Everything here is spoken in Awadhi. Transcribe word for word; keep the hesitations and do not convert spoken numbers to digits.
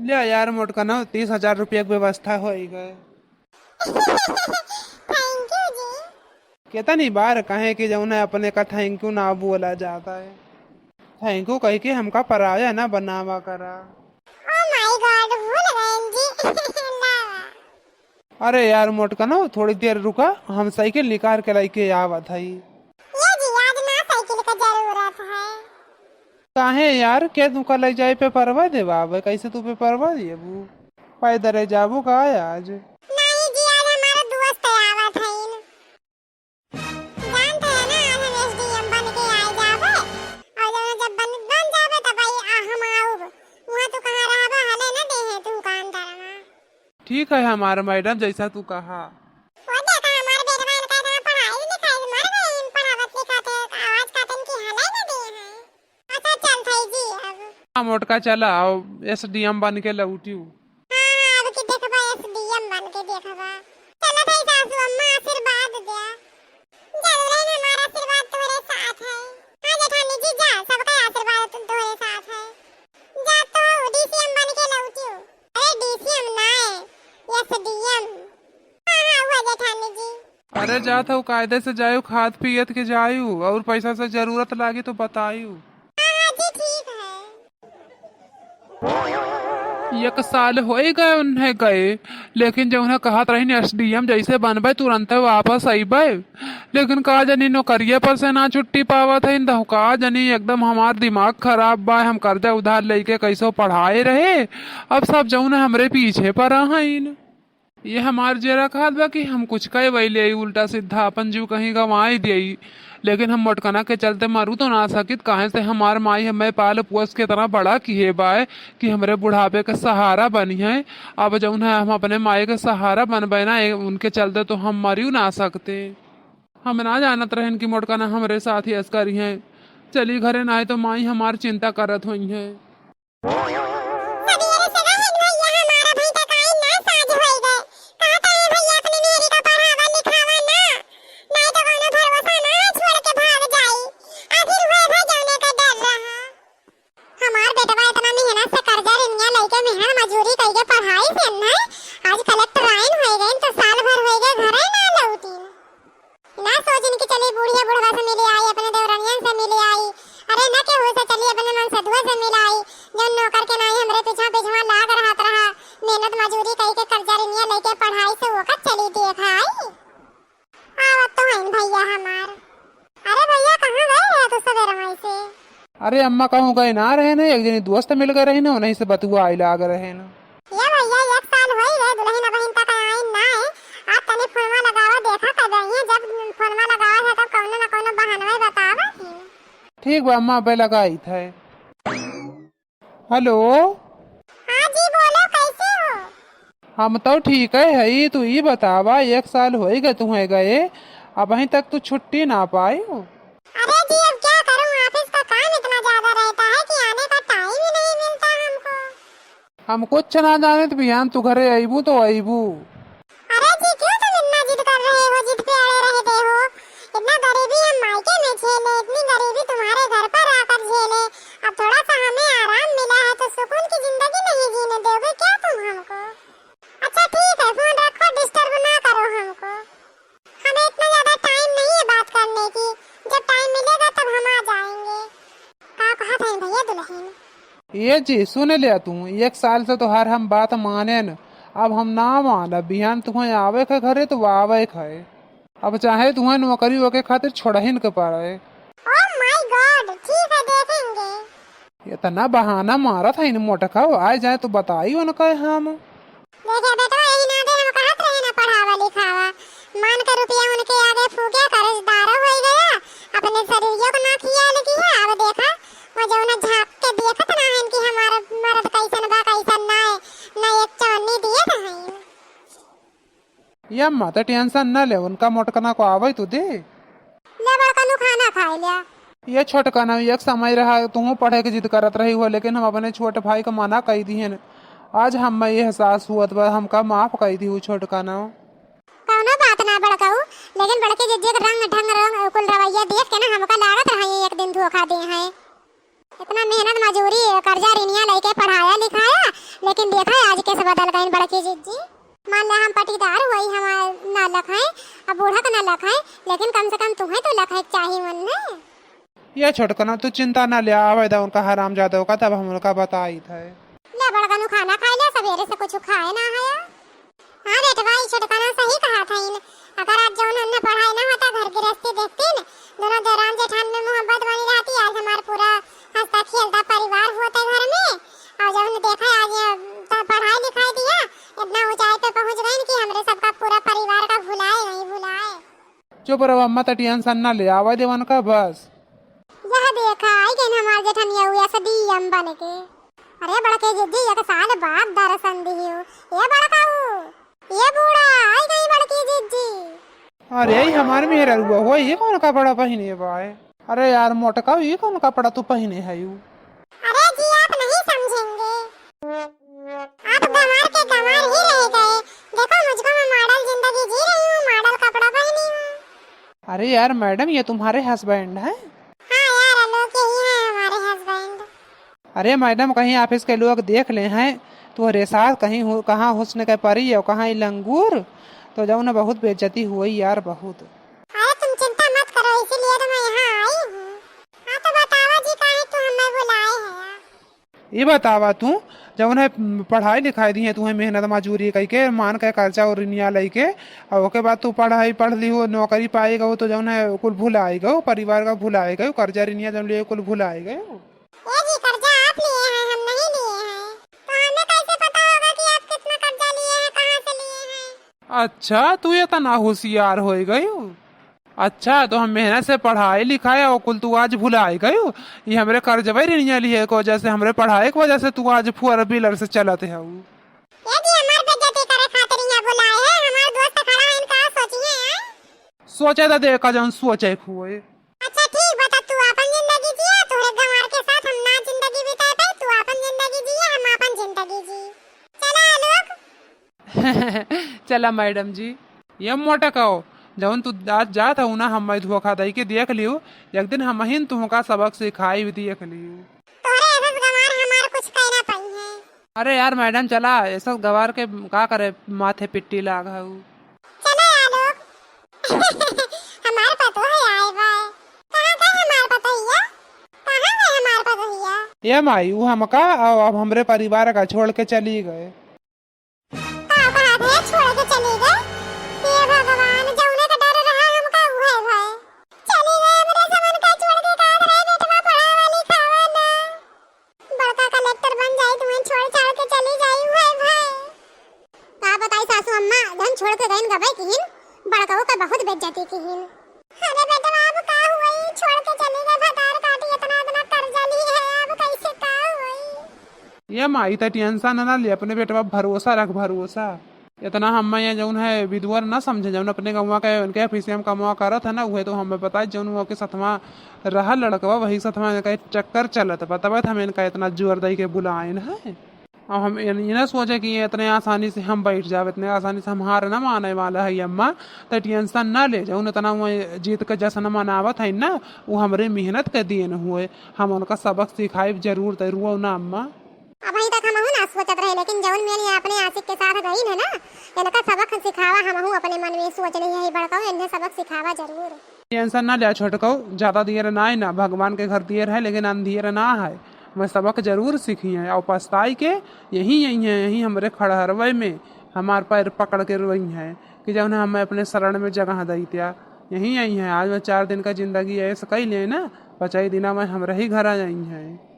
या यार मोटकनउ, तीस हजार रुपया के व्यवस्था होइ गए। Thank you जी। केतनी बार कहे कि जौन है अपने का thank you ना बोला जाता है। Thank you कह के हमका पराया ना बनावा करा। Oh my God, भूल गए जी। लावा। अरे यार मोटकनउ, थोड़ी देर रुका, हम साइकिल निकाल के लइके आवत हई। ये जी, आज ना साइकिल का जरूरत है। काहे यार, के तुका लइ जाए पेपरवा देवावे? कैसे तू पेपरवा देबू? पैदल जाबू का आज? नहीं जी, आज हमारे दोस्त आवत हईन। जानत है ना, आज हम S D M बन के आए जाबे, और जब, जब बन, बन जाबे तब आई, आ, हम आउब। वहाँ तू कहाँ रहबा, हले न देहे तू कांतारा में। ठीक है हमार मैडम, जैसा तू कहा। वो देखा हमार बेटवा इनका इतना पढ़ाई लिखाई मर गए, इन पढ़ावत लिखाते आवाज काटन की हले न देहे। अच्छा, चल थई जी अब। हाँ, मोटका चला, अब S D M बन के लौटियो। हाँ, हाँ, अब की देखबा, S D M बन के देखबा। चला थई सासू अम्मा, आशीर्वाद द्या। जा दुलहिन, हमारा आशीर्वाद तोरे साथ है। हाँ जेठानी जी, जा, सबका आशीर्वाद तु-, तोरे साथ है। जा तो D C M बन के लौटियो। अरे D C M ना है, S D M। हाँ, हाँ, हुआ जेठानी जी। अरे जात हऊ, कायदे से जायू, खात पियत के जायू, और पैसा से जरूरत लागी तो बतायू। हाँ, हाँ जी, ठीक है। एक साल होई गए उन्हें गए, लेकिन जौन कहत रहीन S D M जैसे बनबे तुरंते वापस अइबे, लेकिन का जानी नौकरिये पर से ना छुट्टी पावत है, तो का जानी एकदम हमार दिमाग खराब बा। हम कर्जा उधार लेके कैसो पढ़ाए रहे, अब सब जौन हमरे पीछे परा हईन। ये हमार जेरा कहत बा कि हम कुछ कहे वही ले, उल्टा सीधा अपन जीव कहीं गंवाई देई, लेकिन हम मोटकना के चलते मरू तो ना सकित, काहे से हमार माई हमें पाल पोस के इतना बड़ा किहे बाय कि हमरे बुढ़ापे के सहारा बनी है। अब जौन है हम अपने माई के सहारा बनबे ना, ए-, उनके चलते तो हम मरियो ना सकते। हम ना जानत रहन कि मोटकना हमरे साथ ही ऐस करी हैं। चली घरे, ना तो माई हमार चिंता करत होई हैं। सबेरे से गहिन भैया हमारा, अबहीं तक आइन ना, साँझ होई गए। कहत है भैया अपने मेहरी का पढ़ावा लिखावा ना, नाहीं तो कौनो भरोसा ना है, छोड़ के भाग जाई। आखिर हुए भा जौने का डर रहा। हमार बेटवा इतना मेहनत से कर्जा रिनिया लइके मेहनत मजूरी कइके पढ़ाई से ना, आज कलेक्टर आइन होई गइन तो साल भर होई गए घरे ना लौटिन। ना सोचिन कि चली बुढ़िया बुढ़वा से मिले आई, अपने देवरनियन से मिले आई, अरे न केहू से चली, अपने मन सधुआ से मिले आई, जौन नौकर के नाई हमरे पीछा पीछा लाग रहत रहा, मेहनत मजूरी कई के कर्जा रिनिया लेके पढ़ाई से ओकर चली देख आई। आवत तो हईन भैया हमार। अरे भैया, कहाँ गए रहे तू सवेरे वहीं से? अरे अम्मा, कहूँ गए ना रहे न, एक जनी दोस्त मिल गए रही न, उन्हीं से बतुआ आई लाग रहे न। ये भैया, एक साल होई गए दुलहिन अबहिन तक आइन ना है। आज तनी फोनवा लगावा, देखा कब आई है। जब फोनवा लगावा है तब कौनो न कौनो बहानवा बतावा ही। ठीक बा अम्मा, अबे लगाई थे। हेलो। हाँ जी, बोलो, कैसे हो? हम तो ठीक है हई, तू ई बतावा, एक साल होई गए तुहें गए, अबहीं तक तू छुट्टी ना पाई हो। अरे जी, अब क्या करूँ, ऑफिस का काम इतना ज्यादा रहता है कि आने का टाइम ही नहीं मिलता हमको। हम कुछ ना जानित, बिहान तू घरे अइबू तो अइबू। अरे जी, क्यों तुम इतना जिद कर रहे हो, जिद पे अड़े रहते हो? इतना गरीबी हम मायके में झेले, इतनी गरीबी तुम्हारे घर पर आकर झेले। अब थोड़ा सा हमें आराम मिला है तो सुकून की जिंदगी नहीं जीने दोगे क्या तुम हमको? अच्छा ठीक है, फोन रखो, डिस्टर्ब ना करो हमको। हमें इतना ज्यादा टाइम नहीं है बात करने की, जब टाइम मिलेगा तब हम आ जाएंगे। का कहत हईन भैया दुलहिन? ए जी, सुन ले तू, एक साल से तोहार हम बात मानेन, अब हम ना मानब। बिहान तुहें आवे के घरे तो आवे के है, अब चाहे तुहें नौकरी ओके खातिर छोड़हिन के पड़े। Oh my God, ठीक है, देखेंगे। इतना बहाना मारत हईन मोटका, आए जाए तो बताई उनका हम। देखे बेटवा, यही नाते हम कहत रहे ना पढ़ावा लिखावा। मान के रुपया उनके आगे फूके, कर्जदारो होई गया, अपने शरीरियो को ना खियाल किया। अब देखा, वो जौना झांक के देखत ना हन कि हमार मर्द कैसन बा, कैसन ना है, ना एक चौनी दिए तो हईन। ये अम्मा, तो टेंशन न ले, उनका मोटकना को आवे तो दे। ले बड़कनू, खाना खाए ले। ये छोटकना, एक समय रहा, तुहूँ पढ़े के जिद करत रही हो, लेकिन हम अपने छोट भाई का मना कई दिहन। आज हमें ये एहसास हुअत बा, हमका माफ कई दिहू छोटकना। कौनो बात ना बड़कऊ, लेकिन बड़के जिज्जी के रंग ढंग रंग कुल रवैया देख के ना हमका लागत रहा ये एक दिन धोखा दे हैं। इतना मेहनत मजूरी, कर्जा रिनिया लेके पढ़ाया लिखाया, लेकिन लेकिन देखा, आज कैसे बदल गइन बड़की जिज्जी। मान ले हम पटीदार हुई, हमार ना लखाए, अब बूढ़ा का ना लखाए, लेकिन कम से कम तुम्हें तो लखाए के चाही मन में। ये छोटकना, तू चिंता ना ले, आवे दा उनका हरामजादों का, तब हम उनका बताई थे। ले बड़कनू, खाना खाए ले, सवेरे से कुछ खाए ना है। हाँ बेटवा, ई छोटकना सही कहा था इन। अगर आज जौन उन्हें पढ़ाई ना होता, घर गृहस्थी देखतीन, दोनों देरान जेठान में मोहब्बत बनी रहती, आज हमार पूरा हंसता खेलता परिवार होते घर में। और जौन देखा आज ये त पढ़ाई लिखाई दिया, इतना ऊंचाई पे पहुंच गई कि हमरे सबका पूरा परिवार का भुलाए नहीं भुलाए। चुप रहो अम्मा, त टेंशन ना ले, आवे देवन का बस। यह देखा, आई गई हमार जेठनिया हुआ से डीएम बन के। अरे बड़के जिज्जी, एक साल बाद दर्शन दियो। ए बड़काऊ, ए बूढ़ा, आई गई बड़की जिज्जी। अरे, ई हमार मेहररुआ हो, ये कौन कपड़ा पहिने बा? अरे यार मोटका, ये कौन कपड़ा तू पहिने है यू? अरे जी, आप नहीं समझेंगे। आप गंवार के गंवार ही रह गए। देखो, मुझको मैं मॉडल जिंदगी जी रही हूँ, मॉडल कपड़ा पहनी हूँ। अरे यार मैडम, ये तुम्हारे हस्बैंड हैं? हाँ यार, आलोक यही है हमारे हस्बैंड। अरे मैडम, कहीं ऑफिस के लोग देख ले हैं तोहरे साथ, कहीं हु-, कहाँ हुस्न के परी और कहाँ ई लंगूर, तो जौन है बहुत बेइज्जती हुई यार, बहुत। अरे तुम चिंता मत करो, इसीलिए तो मैं यहाँ आई हूँ। हाँ तो बतावा जी, काहे तू हमें बुलाए है? ये बतावा तू, जौन है पढ़ाई लिखाई दी है तू है मेहनत मजूरी कई के, मान के कर्जा और रिनिया लई के, और ओके बाद तू पढ़ाई पढ़ ली हो, नौकरी पाई गो, तो जौन है कुल भुलाई गो, परिवार का भुलाई गो, कर्जा रिनिया जौन लिए कुल भुलाई गो। ए जी, कर्जा आप लिए हैं, हम नहीं लिए हैं। तो हमें कैसे पता होगा कि आप कितना कर्जा लिए हैं, कहाँ से लिए हैं? अच्छा, तू इतना होशियार हो गई हो। अच्छा, तो हम मेहनत से पढ़ाई लिखाई और कुल तू आज भुलाई गई हो। ये हमरे कर्जवा रिनिया लिए के वजह से, हमरे पढ़ाई के वजह से तू आज four wheeler से चलत है। ए जी, हमार बेइज्जती करे खातिर यहाँ बुलाए हैं, हमार दोस्त खड़ा है, इनका सोचिए हैं। सोचे तो देखा जौन सोचे के हुए। अच्छा ठीक बा, तब तू आपन जिंदगी जिया, तोहरे गंवार के साथ हम ना जिंदगी बिताए पाई, तू आपन जिंदगी जिया, हम आपन जिंदगी जी। चला आलोक। चला मैडम जी। ये मोटकाओ, जौन तू आज जात हऊ ना, हम्मे धोखा दई के देख लियो, एक दिन हमहिन तुहका सबक सिखाई भी देख लियो। तोहरे ऐसे गंवार हमार कुछ कह ना पाई है। अरे यार मैडम, चला, ऐसा गंवार के का करे, माथे पिट्टी लाग हऊ। चलो यार लोग। हमार पतोह है आए बाय। कहाँ गए हमार पतोहिया? कहाँ गए हमार पतोहिया? ए माई, ऊ हमका और अब हमरे परिवार का छोड़ के चली गए। का कहत है छोड़ के चली गए? हे भगवान, जौने का डर रहा हमका उहे भय। चली गए हमरे समन का छोड़ के, का करे बेटवा पढ़ावा लिखावा ना। बड़का कलेक्टर बन जाई, तुम्हें छोड़ छाड़ के चली जाई, उहे भय। का बताई सासू अम्मा, जौन छोड़ के गईन गबे किहिन, बड़कऊ का बहुत बेइज्जती किहिन। अरे बेटवा, अब का हुई, छोड़ के चली गई, भतार काटी, इतना, इतना कर्जा ली है, अब कैसे का हुई? ये माई, त टेंशन ना ले, अपने बेटवा भरोसा रख, भरोसा। इतना हम्मे ये जौन है विधवर ना समझे, जौन अपने गौवा के उनके ऑफिस में कमवा करत है ना, उहे तो हमें बताए, जौन वो के सथवा रहा लड़कवा, वही सथवा इनका चक्कर चलत बा, तबे तो हम इनका इतना जोर दई के बुलाइन है। अब हम इन-, ये ना सोचे कि ये इतने आसानी से हम बैठ जावे, इतने आसानी से हम हार ना माने वाला है अम्मा, त टेंशन ना ले, जौन इतना वो जीत के जश्न मनावत है ना, वो हमरे मेहनत के देन हुए, हम उनका सबक सिखाइब जरूर, त रुओ ना अम्मा। अबहीं तक हमहू ना सोचत रहे, लेकिन जौन मेरी अपने आशिक के साथ गई है ना, इनका सबक सिखावा हमहू अपने मन में सोच ली है, बड़काऊ, इन्हें सबक सिखावा जरूर। टेंशन ना लिया छोटकाऊ, ज्यादा देर ना है ना, भगवान के घर देर है लेकिन अंधेर ना है। मैं सबक जरूर सीखी है और पछताई के यहीं, यहीं है, यहीं हमरे खड़हरवे में हमार पैर पकड़ के रोई है कि जौन हमें अपने शरण में जगह दई त्या। यहीं आई है, आज मैं चार दिन का जिंदगी ऐसे कई ले ना, पचाई दिना मैं हमरे ही घर आ जाई है।